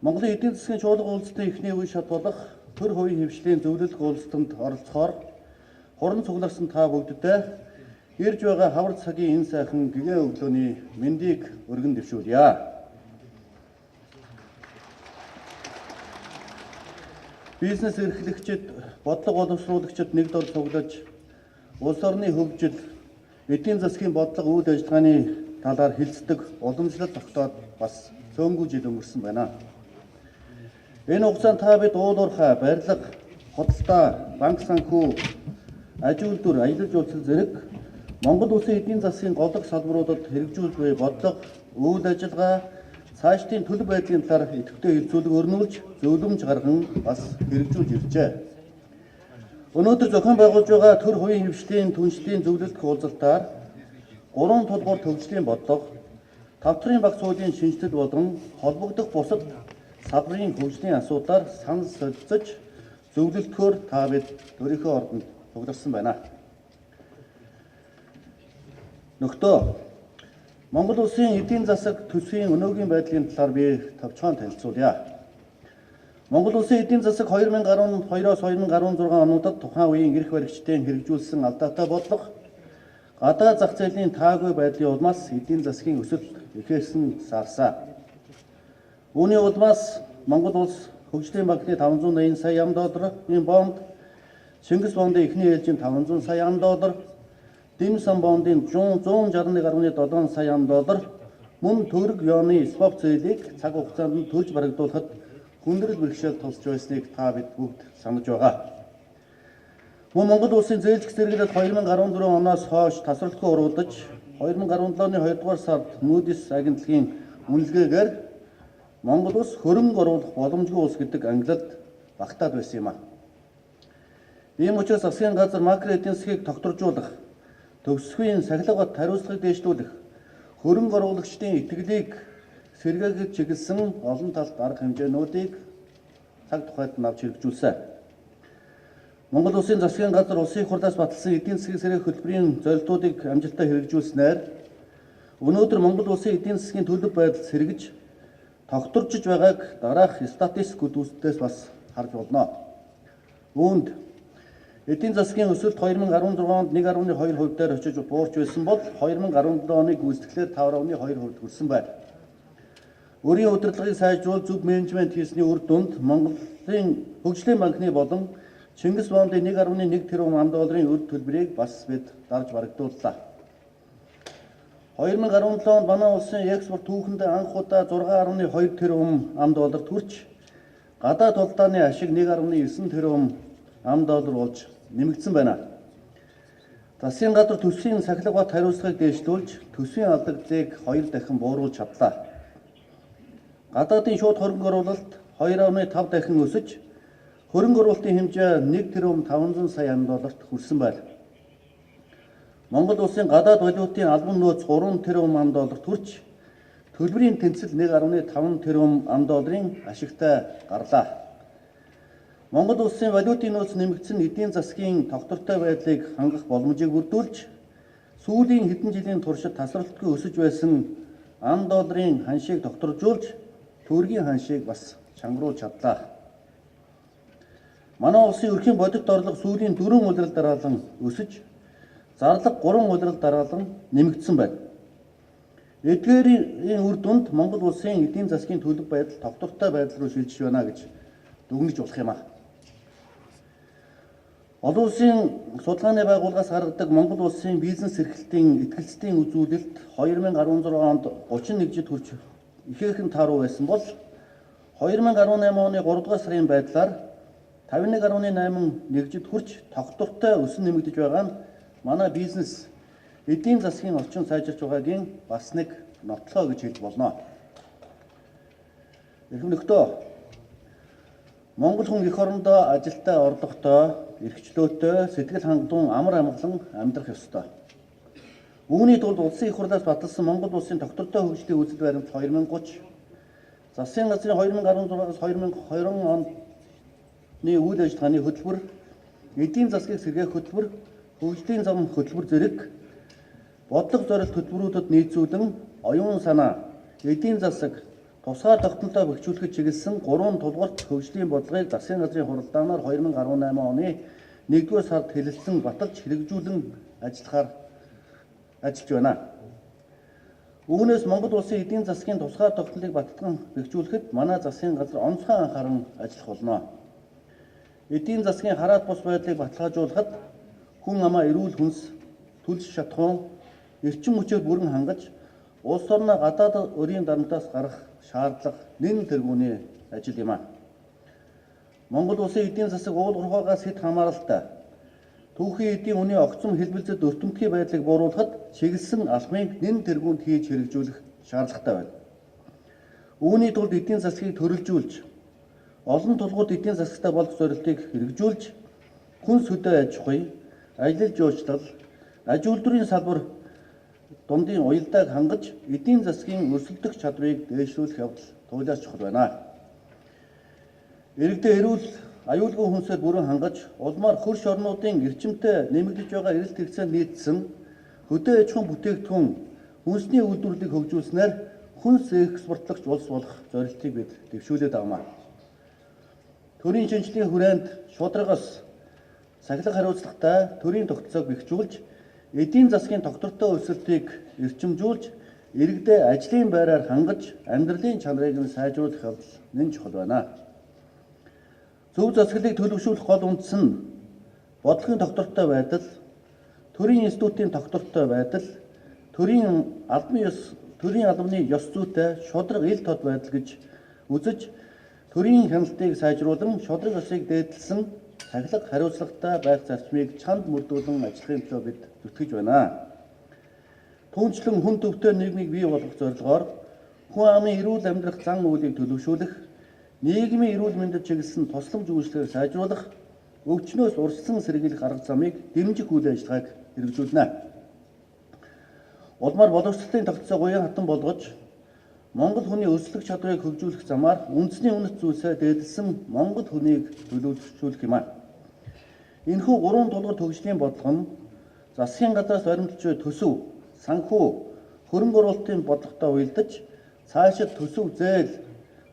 Монголын эдийн засгийн чуулга уулзалтын эхний үе шат болох төр хувийн хэвшлийн зөвлөлт уулзалтанд оролцохоор хуран цугларсан та бүгддээ ирж байгаа хавар цагийн энэ сайхан гэгээн өглөөний мэндийг өргөн дэвшүүлье. Бизнес эрхлэгчид, бодлого боловсруулагчид нэг дор цуглаж улс орны хөгжил, эдийн засгийн бодлого үйл ажиллагааны талаар хэлцдэг уламжлалт тогтоод бас цөөнгүй жил өнгөрсөн байна. Энэ хугацаанд та бид уул уурхай, барилга, худалдаа, банк санхүү, аж үйлдвэр, аялал жуулчлал зэрэг Монгол улсын эдийн засгийн голдох салбаруудад хэрэгжүүлж буй бодлого, үйл ажиллагаа, цаашдын төлөв байдлын талаар идэвхтэй хэлцүүлэг өрнүүлж, зөвлөмж гарган бас хэрэгжүүлж иржээ. Өнөөдөр зохион байгуулж байгаа төр хувийн хэвшлийн түншлэлийн зөвлөлт уулзалтаар гурван тулгуур төгжлийн бодлого, тавтарын багц хуулийн шинэчлэл болон холбогдох бусад салбарын хөгжлийн асуудлаар санал солилцож зөвлөлтөөр та бид өөрийнхөө ордонд цугларсан байна. Нөхдөө Монгол улсын эдийн засаг төсвийн өнөөгийн байдлын талаар би товчхон танилцуулъя. Монгол улсын эдийн засаг 2012-оос 2016 онуудад тухайн үеийн эрх баригчдын хэрэгжүүлсэн алдаатай бодлого, гадаа зах зээлийн таагүй байдлын улмаас эдийн засгийн өсөлт ихээсэн саарсан. Үүний улмаас Монгол улс Хөгжлийн банкны 580 сая ам долларын бонд, Чингис бондын эхний ээлжийн 500 сая ам доллар, Димсан бондын 161.7 сая ам доллар, мөн төгрөг юаны swap зээлийг цаг хугацаанд нь төлж барагдуулахад хүндрэл бэрхшээл тулж байсныг та бид бүгд санаж байгаа. Мөн Монгол улсын зээлжих зэрэглэл 2014 оноос хойш тасралтгүй уруудаж 2017 оны 2 дугаар сард Moody's агентлагийн үнэлгээгээр Монгол улс хөрөнгө оруулах боломжгүй улс гэдэг ангилалд багтаад байсан юм а. Ийм учраас засгийн газар макро эдийн засгийг тогтворжуулах, төгсгөхийн сахилга бат хариуцлагыг дээшлүүлэх, хөрөнгө оруулагчдын итгэлийг сэргээхэд чиглэсэн олон талт арга хэмжээнүүдийг цаг тухайд нь авч хэрэгжүүлсэн. Монгол улсын засгийн газар улсын их хурлаас баталсан эдийн засгийн сэргээх хөтөлбөрийн зорилтуудыг амжилттай хэрэгжүүлснээр өнөөдөр Монгол улсын эдийн засгийн төлөв байдал сэргэж тогтворжиж байгааг дараах статистик үзүүлэлтээс бас харж болно. Үүнд эдийн засгийн өсөлт 2016 онд 1.2% дээр очиж буурч байсан бол 2017 оны гүйцэтгэлээр 5.2% хүрсэн байна. Өрийн удирдлагыг сайжруулах зөв менежмент хийсний үр дүнд Монголын Хөгжлийн банкны болон Чингис бондын 1.1 тэрбум ам долларын үр төлбөрийг бас бид дарж барагдууллаа. 2017 онд манай улсын экспорт түүхэндээ анх удаа 6.2 тэрбум ам долларт хүрч гадаад худалдааны ашиг 1.9 тэрбум ам доллар болж нэмэгдсэн байна. Засгийн газар төсвийн сахилга бат хариуцлагыг дээшлүүлж төсвийн алдагдлыг 2 дахин бууруулж чадлаа. Гадаадын шууд хөрөнгө оруулалт 2.5 дахин өсөж хөрөнгө оруулалтын хэмжээ 1 тэрбум 500 сая ам долларт хүрсэн байна. Монгол улсын гадаад валютын албан нөөц 3 тэрбум ам долларт хүрч төлбөрийн тэнцэл 1.5 тэрбум ам долларын ашигтай гарлаа. Монгол улсын валютын нөөц нэмэгдсэн эдийн засгийн тогтвортой байдлыг хангах боломжийг бүрдүүлж сүүлийн хэдэн жилийн туршид тасралтгүй өсөж байсан ам долларын ханшийг тогтворжуулж төгрөгийн ханшийг бас чангаруулж чадлаа. Манай улсын өрхийн бодит орлого сүүлийн 4 улирал дараалан өсөж зарлага 3 улирал дараалан нэмэгдсэн байна. Эдгээрийн үр дүнд Монгол улсын эдийн засгийн төлөв байдал тогтвортой байдал руу шилжиж байна гэж дүгнэж болох юм а. Олон улсын судалгааны байгууллагаас гаргадаг Монгол улсын бизнес эрхлэлтийн итгэлцлийн үзүүлэлт 2016 онд 31 жид хүрч ихээхэн тааруу байсан бол 2018 оны 3 дугаар сарын байдлаар 51.8 нэгжид хүрч тогтвортой өсөн нэмэгдэж байгаа нь манай бизнес эдийн засгийн орчин сайжирч байгаагийн бас нэг нотлохоо гэж хэлж болно. Эрхэм нөхдөө, Монгол хүн эх орондоо ажилтай, орлоготой, эрхчлөөтэй, сэтгэл хангалуун, амар амгалан амьдрах ёстой. Үүний тулд улсын их хурлаас баталсан Монгол улсын тогтвортой хөгжлийн үзэл баримт 2030, засгийн газрын 2016-аас 2020 оны үйл ажиллагааны хөтөлбөр, эдийн засгийг сэргээх хөтөлбөр, хөгжлийн зам хөтөлбөр зэрэг бодлого зорилт хөтөлбөрүүдэд нийцүүлэн оюун санаа, эдийн засаг, Тусгаар тогтнолоо бэхжүүлэхэд чиглэсэн 3 тулгуурт хөгжлийн бодлогыг засгийн газрын хуралдаанаар 2018 оны 1-р сард хэлэлцэн баталж хэрэгжүүлэн ажиллахаар ажиллаж байна. Үүнээс Монгол улсын эдийн засгийн тусгаар тогтнолыг баттган бэхжүүлэхэд манай засгийн газар онцгой анхааран ажиллах болно. Эдийн засгийн хараат бус байдлыг баталгаажуулахад хүн амаа эрүүл хүнс, төлс шатахуун, эрчим хүчээр бүрэн хангаж, улс орноо гадаад өрийн дарамтаас гарах шаардлага нэн тэргүүний ажил юм а. Монгол улсын эдийн засаг уул уурхайгаас хэд хамааралтай. Түүхийн эдийн үнийн огцом хэлбэлзэд өртөмтгий байдлыг бууруулахад чиглэсэн алхмыг нэн тэргуунд хийж хэрэгжүүлэх шаардлагатай байна. Үүний тулд эдийн засгийг төрөлжүүлж, олон тулгуурт эдийн засагтай болох зорилтыг хэрэгжүүлж, хүнс хөдөө аж ахуй, аялал жуулчлал, аж үйлдвэрийн салбар дундын уялдааг хангаж, эдийн засгийн өрсөлдөх чадварыг дээшлүүлэх явдал туйлаас чухал байна. Иргэдээ эрүүл аюулгүй хүнсээр бүрэн хангаж, улмаар хөрш орнуудын эрчимтэй нэмэгдэж байгаа эрэлт хэрэгцээнд нийцсэн хөдөө аж ахуйн бүтээгдэхүүн хүнсний үйлдвэрлэлийг хөгжүүлснээр хүнс экспортлогч улс болох зорилтыг бид дэвшүүлээд авмаа. Төрийн шинжилгээний хүрээнд шударгаас сахилга хариуцлагатай төрийн тогтолцоог бэхжүүлж, эдийн засгийн тогтвортой өсөлтийг эрчимжүүлж, иргэдээ ажлын байраар хангаж, амьдралын чанарыг нь сайжруулах явдал нэн чухал байна. Зөв засаглалыг төлөвшүүлэх гол үндэс нь бодлогын тогтвортой байдал, төрийн институтын тогтвортой байдал, төрийн албан ёс, төрийн албаны ёс зүйтэй шударга ил тод байдал гэж үзэж, төрийн хяналтыг сайжруулан шударга ёсыг дээдэлсэн сахилга хариуцлагатай байх зарчмыг чанд мөрдүүлэн ажиллахын төлөө бид зүтгэж байна. Түүнчлэн хүн төвтэй нийгмийг бий болгох зорилгоор хүн амын эрүүл амьдрах зан үйлийг төлөвшүүлэх, нийгмийн эрүүл мэндэд чиглэсэн тусламж үйлчилгээг сайжруулах, өвчнөөс урьдчилан сэргийлэх арга замыг дэмжих үйл ажиллагааг хэрэгжүүлнэ. Улмаар боловсролын тогтолцоог уян хатан болгож, Монгол хүний өрсөлдөх чадварыг хөгжүүлэх замаар үндэсний үнэт зүйлсээ дээдэлсэн Монгол хүнийг төлөвлөжүүлэх юм а. Энэхүү гурван тулгуур хөгжлийн бодлого нь засгийн газраас баримталж буй төсөв, санхүү, хөрөнгө оруулалтын бодлоготой уялдаж, цаашид төсөв зээл,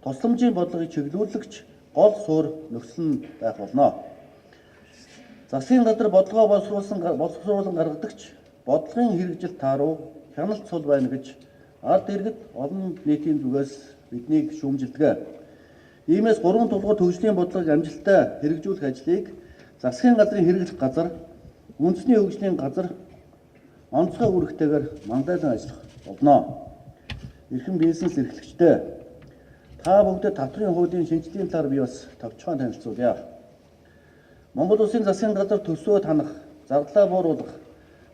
тусламжийн бодлогыг чиглүүлэгч гол суурь нөхцөл нь байх болно. Засгийн газар бодлогоо боловсруулан гаргадагч бодлогын хэрэгжил тааруу хяналт сул байна гэж ард иргэд олон нийтийн зүгээс биднийг шүүмжилдэг. Иймээс гурван тулгуур хөгжлийн бодлогыг амжилттай хэрэгжүүлэх ажлыг засгийн газрын хэрэглэх газар, үндэсний хөгжлийн газар онцгой үүрэгтэйгээр мандайлан ажиллах болно. Эрхэм бизнес эрхлэгчдээ, та бүгдэд татврын хуулийн шинжилгээний талаар би бас товчхон танилцуулъя. Монгол Улсын засгийн газар төсвөө танах, зардлаа бууруулах,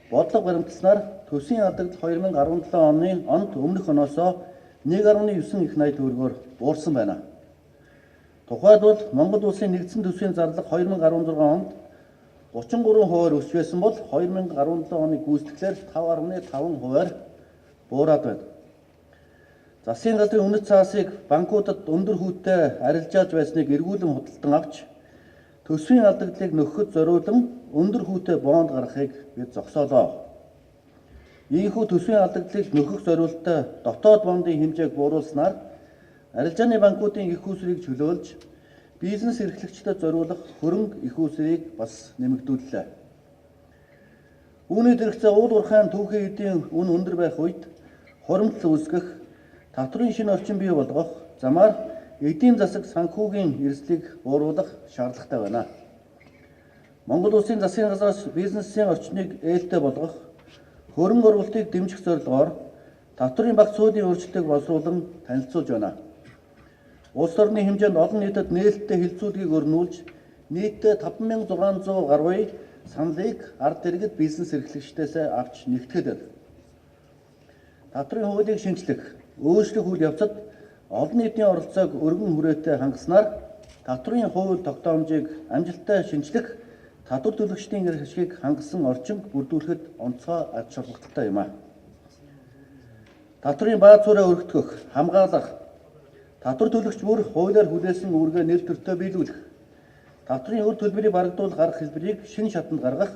бодлого баримтласнаар төсвийн алдагдал 2017 оны онд өмнөх оноосоо 1.9 их 80 төгрөгөөр буурсан байна. Тухайлбал Монгол Улсын нэгдсэн төсвийн зарлага 2016 онд 33%-аар өсч байсан бол 2017 оны гүйцэтгэлээр 5.5%-аар буураад байна. Засгийн газрын үнэт цаасыг банкудад өндөр хүүтэй арилжаалж байсныг эргүүлэн худалдан авч, төсвийн алдагдлыг нөхөхөд зориулан өндөр хүүтэй бонд гаргахыг бид зогсоолоо. Ийнхүү төсвийн алдагдлыг нөхөх зориулттай дотоод бондын хэмжээг бууруулснаар арилжааны банкуудын эх үүсвэрийг чөлөөлж, бизнес эрхлэгчдэд зориулах хөрөнгө эх үүсвэрийг бас нэмэгдүүллээ. Үүний зэрэгцээ уул уурхайн түүхийн эдийн үн өндөр байх үед хуримтлал үүсгэх, татврын шинэ орчин бий болгох замаар эдийн засаг санхүүгийн эрсдлийг бууруулах шаардлагатай байна. Монгол Улсын засгийн газраас бизнесийн орчныг ээлтэй болгох, хөрөнгө оруулалтыг дэмжих зорилгоор татврын багц хуулийн өөрчлөлтийг боловсруулан танилцуулж байна. Улс орны хэмжээнд олон нийтэд нээлттэй хилцүүлгийг өрнүүлж, нийтдээ 5600 гаруй саналыг ард иргэд бизнес эрхлэгчдээс авч нэгтгэхэд байна. Татврын хуулийг шинчлэх, өөрчлөх үйл явцад олон нийтийн оролцоог өргөн хүрээтэй хангаснаар татврын хууль тогтоомжийг амжилттай шинчлэх, татвар төлөгчдийн эрх ашгийг хангасан орчин бүрдүүлэхэд онцгой ач холбогдолтой юм а. Татврын бааз сууриа өргөтгөх, хамгаалах, татвар төлөгч бүр хуулиар хүлээсэн үүргээ нэр төртөө биелүүлэх, татврын үр төлбөрийг барагдуулах арга хэлбэрийг шинэ шатанд гаргах,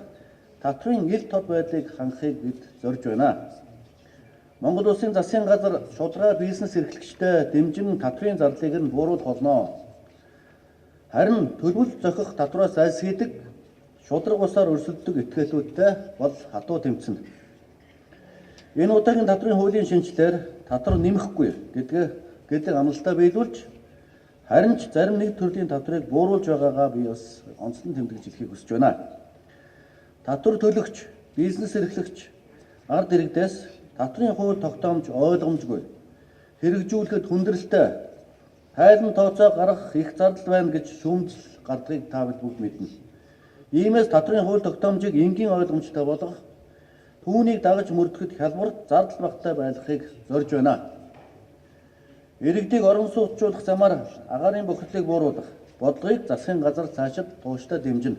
татврын ил тод байдлыг хангахыг бид зорж байна. Монгол Улсын засгийн газар шударга бизнес эрхлэгчдэд дэмжин татврын зарлалыг нь бууруулах болно. Харин төлбөл зохих татвараас альсхийдэг шударга бусаар өрсөлддөг итгэлүүдтэй бол хатуу тэмцэнэ. Энэ удаагийн татврын хуулийн шинэчлэлээр татвар нэмэхгүй гэдэг амлалтаа биелүүлж, харин ч зарим нэг төрлийн татврыг бууруулж байгаагаа би бас онцлон тэмдэглэж хэлэхийг хүсэж байна. Татвар төлөгч, бизнес эрхлэгч ард иргэдээс татврын хууль тогтоомж ойлгомжгүй, хэрэгжүүлэхэд хүндрэлтэй, тайлан тооцоо гаргах их зардал байна гэж шүүмжил гардгийг та бид бүгд мэднэ. Иймээс татврын хууль тогтоомжийг энгийн ойлгомжтой болгох, түүнийг дагаж мөрдөхөд хялбар, зардал багатай байлгахыг зорж байна. Иргэдийг орон сууцжуулах замаар агаарын бохирдлыг бууруулах бодлогыг засгийн газар цаашид тууштай дэмжинэ.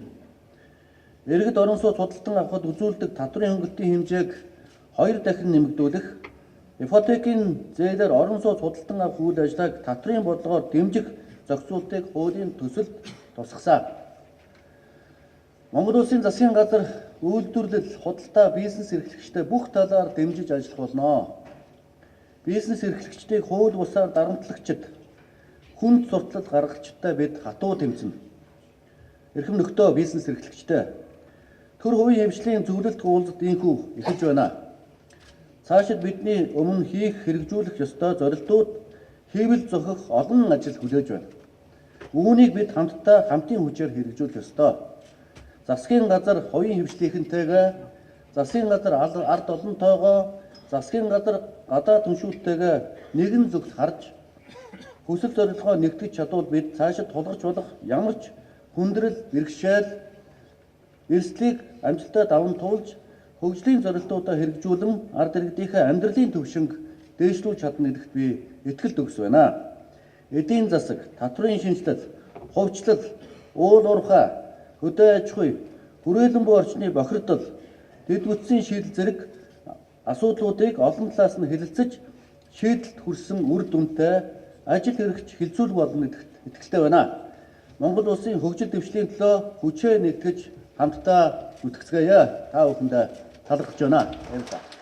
Иргэд орон сууц худалдан авахад үзүүлдэг татврын хөнгөлтийн хэмжээг 2 дахин нэмэгдүүлэх, ипотекийн зээлээр орон сууц худалдан авах үйл ажиллагааг татврын бодлогоор дэмжих зохицуултыг хуулийн төсөлд тусгасан. Монгол Улсын засгийн газар үйлдвэрлэл, худалдаа, бизнес эрхлэгчдэд бүх талаар дэмжиж ажиллах болно. Бизнес эрхлэгчдийг хууль бусаар дарамтлагчид, хүнд сурталчил гаргагчидтай бид хатуу тэмцэнэ. Эрхэм нөхдөө бизнес эрхлэгчдээ, төр хувийн хвшлийн зөвлөлт уулзалт ийнхүү эхэлж байна. Цаашид бидний өмнө хийх, хэрэгжүүлэх ёстой зорилтууд, хийвэл зохих олон ажил хүлээж байна. Үүнийг бид хамтдаа хамтын хүчээр хэрэгжүүлэх ёстой. Засгийн газар хувийн хвшлийнхэнтэйгээ, засгийн газар ард олонтойгоо, засгийн газар гадаад түншүүлттэйгээ нэгэн зүгт харж, хүсэл зорилгоо нэгтгэж чадвал бид цаашид тулгарч болох ямар ч хүндрэл, бэрхшээл, эрсдлийг амжилттай даван туулж, хөгжлийн зорилтуудаа хэрэгжүүлэн ард иргэдийнхээ амьдралын түвшинг дээшлүүлж чадна гэдэгт би итгэл төгс байна. Эдийн засаг, татврын шинэчлэл, хувьчлал, уул уурхай, хөдөө аж ахуй, хүрээлэн буй орчны бохирдол, дэд бүтцийн шийдэл зэрэг асуудлуудыг олон талаас нь хэлэлцэж шийдэлд хүрсэн үр дүнтэй ажил эрхч хилцүүлэг болно гэдэгт итгэлтэй байна. Монгол Улсын хөгжил дэвшлийн төлөө хүчээ нэгтгэж хамтдаа зүтгэцгээе. Та бүхэндээ талархаж байна. Баярлалаа.